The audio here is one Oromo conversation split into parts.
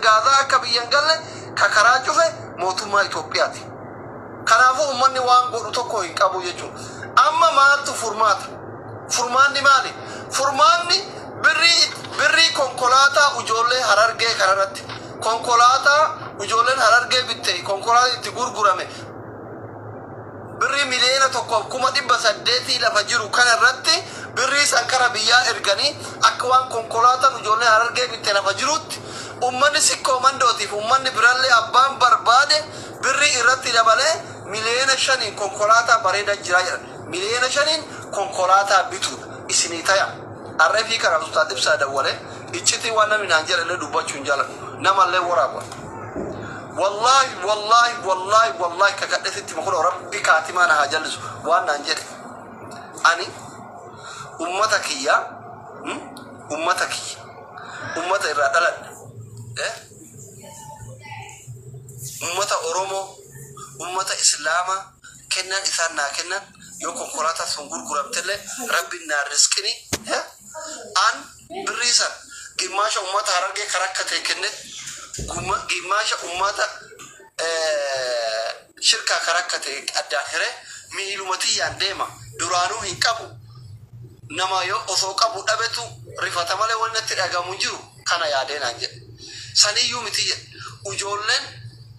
Gaazaa akka biyya hin galle ka karaa cufe mootummaa Itoophiyaati. Kanaafuu ummanni waan godhu tokko hin qabu jechuudha. Amma maaltu furmaata? Furmaanni maali? Furmaanni birrii birrii konkolaataa ujoollee Harargee kanarratti konkolaataa ujoolleen Harargee bitte, konkolaataa itti gurgurame birrii 1,800,000 lafa jiru kana irratti, birrii san kara biyyaa erganii akka waan konkolaataan ijoolleen Harargee bitte lafa jirutti, ummanni Sikkoo Mandootiif ummanni birallee abbaan barbaade birrii irratti dabalee 5 miliyoonaan konkolaataa bareedaa jira jedhan. 5 miliyoonaan konkolaataa bituudha isinii taya. Arreefii kana Ustaad Ibsaa dawwalee iccitii waan namni naan jedhallee dubbachuu hin jaaladhu, namallee waraabu. Wallaahi, wallaahi, wallaahi, wallaahi, kakadhesitti makuna Rabbi kaatimaa na haa jallisu. Waan naan jedhe, ani ummata kiyya, ummata kiyya, ummata irraa dhaladhe, ummata Oromoo, ummata Islaamaa, kennan isaan naa kennan yoo konkolaataa sun gurguramtellee Rabbiin naa risqini, an birrii san gimmaasha ummata Harargee kan rakkate kenne, gimmaasha ummata shirkaa kan rakkate addaan hire, miiluma tiyyaan deema. Duraanuu hin qabu. Nama yoo osoo qabu dhabetu rifata malee wanni natti dhagamu hin jiru. Kana yaadee naan jedhe. Saniyyuu miti jedhe. Ijoolleen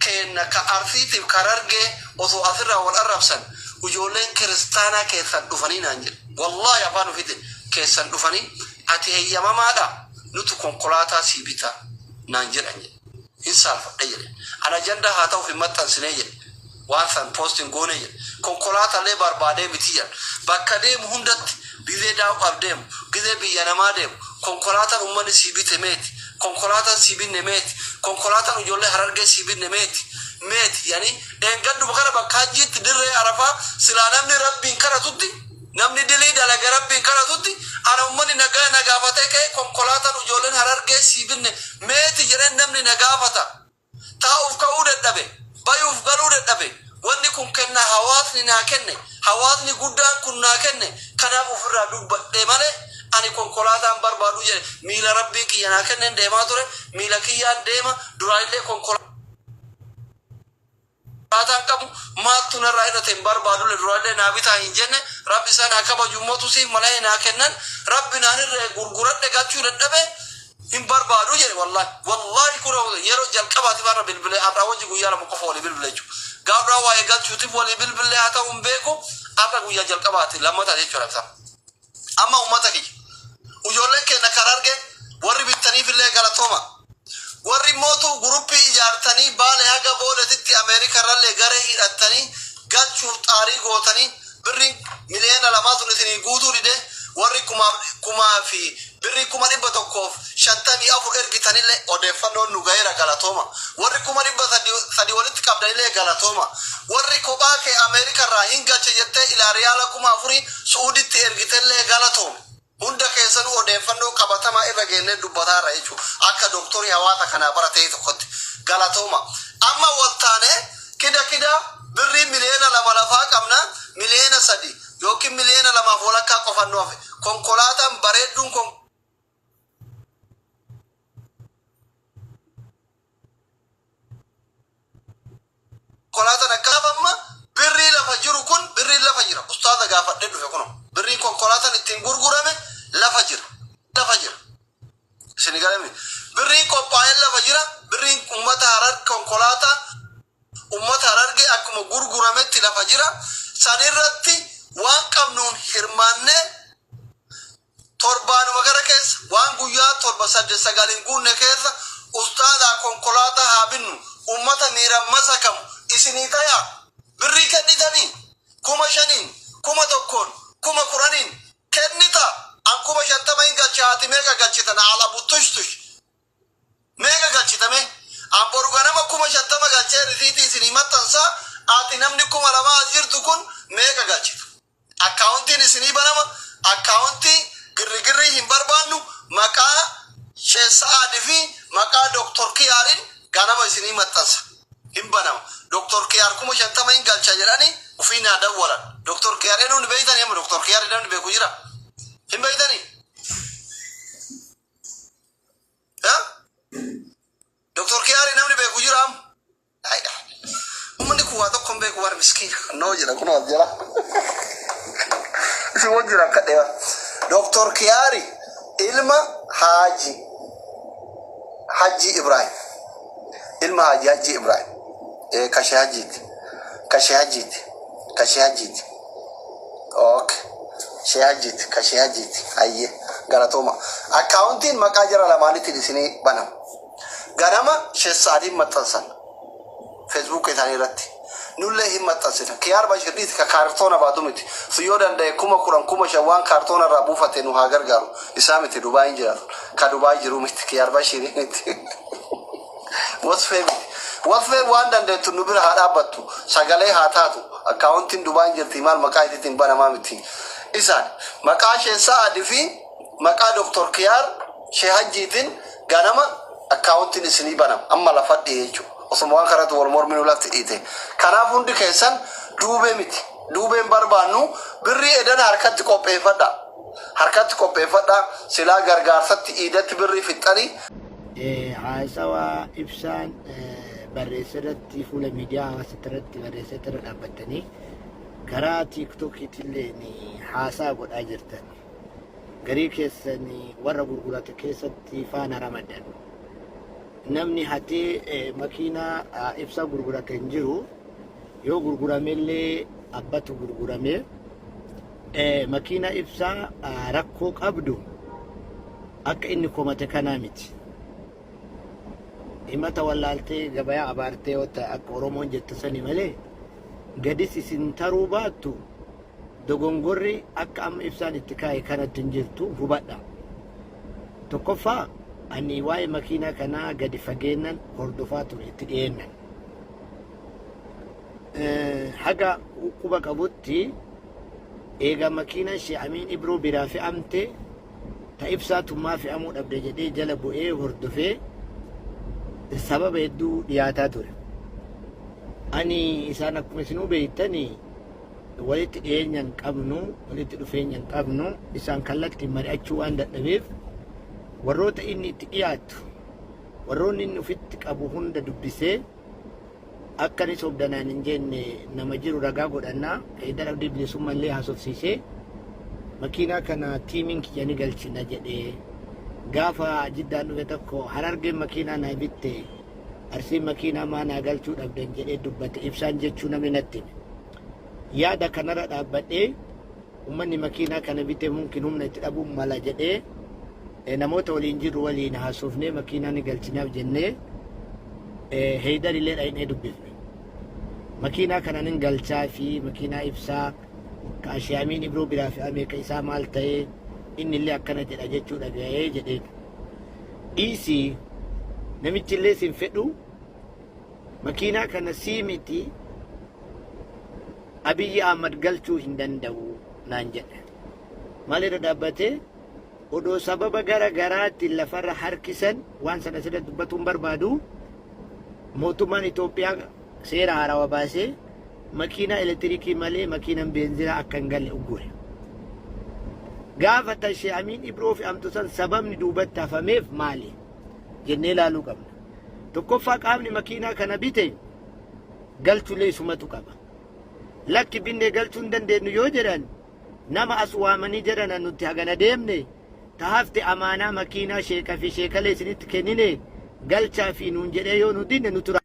keenna ka Arsiitiif ka Harargee osoo asirraa wal arrabsan, ijoolleen kiristaanaa keessan dhufanii naan jedhe. Wallaahi, afaan ofiitiin keessan dhufanii, "Ati heeyyamamaadha, nutu konkolaataa sii bitaa," naan jedhan jedhe. Hin saalfadhe jedhe. An ajandaa haa ta'uuf hin maxxansinee jedhe. Waan san post hin goone jedhe. Konkolaataallee barbaadee miti jedhan. Bakka deemu hundatti, gizee daawwaaf deemu, gizee biyya namaa deemu, "Konkolaataan uummanni sii bite meeti? Konkolaataan sii binne meeti? Konkolaataan ijoollee Harargee sii binne meeti? Meeti?" Yani dheengadduma kana bakka hajjiitti dirree Arafaa silaa namni Rabbiin kadhatutti, namni dilii dalaga Rabbiin kadhatutti, ana uummanni nagaa na gaafatee ka'e, "Konkolaataan ijoolleen Harargee sii binne meeti?" jedheen namni na gaafata. Taa'uuf ka'uu dadhabe, bayuuf galuu dadhabe. Wanni kun kenna hawaasni naa kenne, hawaasni guddaan kun naa kenne, kanaaf ofirraa dubbadhe malee ani konkolaataan barbaadu jedhe. Miila Rabbiin kiyya naa kenneen deemaa ture, miila kiyyaan deema. Duraanillee konkolaataan qabu, maaltu narraa irra ta'e hin barbaadule. Duraallee naa bitaa hin jenne. Rabbi isaan haa kabaju, ummatu siif malee naa kennan, Rabbi naan irra gurguradhe galchuu dadhabe, hin barbaadu jedhe. Wallahi, wallahi, kun yeroo jalqabaatiif har'a bilbilee, har'aa wajji guyyaa 2 qofa walii bilbile jechuudha. Gaafraa waa'ee galchuutiif walii bilbilee haa ta'u hin beeku, har'a guyyaa jalqabaati lammataa jechuudha ibsa. Amma ummata kiyya, ijoolleen keenya kan arge, warri bittaniif illee galatooma. Warri mootu guruppii ijaartanii Baale haga Booletitti Ameerika irrallee garee hidhattanii galchuuf xaarii gootanii, birriin 2 miliyoona sun isinii guutuu dide, warri kumaa fi birrii 154,000 ergitanillee odeeffannoon nu gaheera, galatooma. Warri 300,000 walitti qabdanillee galatooma. Warri kophaa kee Ameerika irraa hin galche jettee ilaa riyaala 4000 Su'uuditti ergitellee galatooma. Hunda keessanuu odeeffannoo qabatamaa irra geennee dubbataarra jechuudha. Akka dooktorii hawaasa kanaa baratee tokkotti galatooma. Amma waltaanee kida kida birrii 2 miliyoona lafaa qabna, 3 miliyoona yookiin 2.5 miliyoona qofannoo hafe. Konkolaataan bareedduun konkolaataan akkaaf amma birrii lafa jiru kun, birriin lafa jira. Ustaaza gaafadhee dhufe kuno. Birriin konkolaataan ittiin gurgurame lafa jira. Lafa jira. Isin galame. Birriin qophaa'ee lafa jira. Birriin uummata Harar, konkolaataa uummata Harargee akkuma gurgurametti lafa jira. Sanirratti waan qabnuun hirmaannee torbaanuma gara keessa, waan guyyaa 7, 8, 9 hin guunne keessa ustaadaa konkolaataa haa binnu. Ummata miiran masakamu isinii tayaa. Birrii kennitanii 5,000n, 1,000n, 10,000n kennita. An 50,000 hin galcha. Haati meeqa galchitan? Ala buttushtush meeqa galchitame? An boru ganama 50,000 galchee risiitii isinii maxxansaa. Ati namni 2,000 as jirtu kun meeqa galchita? Akkaawuntiin isinii banama. Akkaawuntii girrigirrii hin barbaannu. Maqaa Sheek Sa'aadii fi maqaa Dooktor Kiyaariin ganama isinii maxxansa, hin banama. Dooktor Kiyaar 50,000 hin galcha jedhanii ufii naa dawwalan. Dooktor Kiyaar eenyuun beeytanii? Amma Dooktor Kiyaar namni beeku jira? Hin beeytanii? Dooktor beeku, waa tokko hin beeku bar miskiina. Noo jira kunoo as jala. Isin wajjin rakkadhe bar. Doktor Kiyaari ilma Haaji Hajji Ibrahim. Ilma Haaji Hajji Ibrahim. Eh, Kashee Hajjiiti. Kashee Hajjiiti. Kashee Hajjiiti. Ok. Shee Hajjiiti. Kashee Hajjiiti. Hayyee. Galatooma. Akkaawuntiin maqaa jara lamaaniitiin isinii banama. Ganama Sheessaadiin maxxansan. Facebook isaanii irratti. Nullee hin maxxansina. Kiyaar Bashir dhiisi ka kaartoona baatu miti. Sun yoo danda'e 10,000 5,000 waan kaartoona irraa buufate nu haa gargaaru. Isaa miti Dubaay hin jiraatu. Ka Dubaay jiru miti. Kiyaar Bashir miti. Wasfee miti. Wasfeen waan dandeettu nu bira haa dhaabbattu. Sagalee haa taatu. Akkaawuntiin Dubaay jirti maal maqaa isiitiin banamaa miti. Isaan maqaa Shee Sa'ad fi maqaa Dr. Kiyaar Shee Hajjiitiin ganama akkaawuntiin isinii banama. Amma lafa dhiye jechuudha. Osuma waan kanatti wal morminuu lafti dhiite. Kanaaf hundi keessan duubee miti. Duubeen barbaannu birrii edana harkatti qopheeffadha. Harkatti qopheeffadha. Silaa gargaarsatti iidatti birrii fixxanii. Haasawa ibsaan barreesse irratti fuula miidiyaa hawaasaa irratti barreesse irra dhaabbattanii karaa tiiktookiitillee haasaa godhaa jirtan. Garii keessan warra gurgurate keessatti faana ramadan. Namni hatee makiinaa ibsaa gurgurate hin jiru. Yoo gurguramellee abbatu gurgurame. Makiinaa ibsaa rakkoo qabdu akka inni komate kanaa miti. Himata wallaaltee gabayaa abaartee yoo ta'e akka Oromoon jettu sani malee gadis isin taruu baattu dogongorri akka amma ibsaan itti kaa'e kanatti hin jirtu hubadha. Tokkoffaa ani waa'ee makiinaa kanaa gadi fageennan hordofaa ture itti dhiyeennan. Haga quba qabutti eega makiinaan Shee Amiin Ibroo biraa fe'amte ta ibsaa tummaa fe'amuu dhabde jedhee jala bu'ee hordofee sababa hedduu dhiyaataa ture. Ani isaan akkuma isinuu beektanii walitti dhiyeenya hin qabnu, walitti dhufeenya hin qabnu, isaan kallattiin mari'achuu waan dadhabeef warroota inni itti dhiyaatu, warroonni inni ofitti qabu hunda dubbisee akka inni sobdanaan hin jenne nama jiru ragaa godhannaa Heydar Abdii Bilisummaa illee haasofsiisee makiinaa kana tiimiin kiyya ni galchina jedhee gaafa jiddaan dhufe tokko Harargeen makiinaa naa bitte Arsiin makiinaa maa naa galchuu dhabdan jedhee dubbate ibsaan jechuu namni natti hime. Yaada kanarra dhaabbadhee uummanni makiinaa kana bitee mumkin humna itti dhabuun mala jedhee namoota waliin jirru waliin haasofnee makiinaa ni galchinaaf jennee Heydar illee dhaynee dubbifne. Makiinaa kana nin galchaa fi makiinaa ibsaa ka Ashiyaamiin Ibroo biraa fe'ame ka isaa maal ta'ee inni illee akkana jedha jechuu dhaga'ee jedheen. Dhiisi namichi illee sin fedhu makiinaa kana sii miti Abiyyi Ahmad galchuu hin danda'u naan jedhe. Maalirra dhaabbatee odoo sababa gara garaatiin lafarra harkisan waan sana asirratti dubbatuu hin barbaadu. Mootummaan Itoophiyaa seera haarawaa baasee makiinaa elektiriikii malee makiinaan beenzinaa akka hin galle uggure. Gaafa tashee Amiin Ibroo fe'amtu san sababni duubatti hafameef maali? Jennee ilaaluu qabna. Tokkoffaa qaamni makiinaa kana bite galchullee isumatu qaba. Lakki binnee galchuu hin dandeenyu yoo jedhan nama as waamanii jedhana nuti hagana deemne ta hafte amaanaa makiinaa sheeka fi sheekalee isinitti kennine galchaa fi nuun jedhee yoo nu dinne nutu.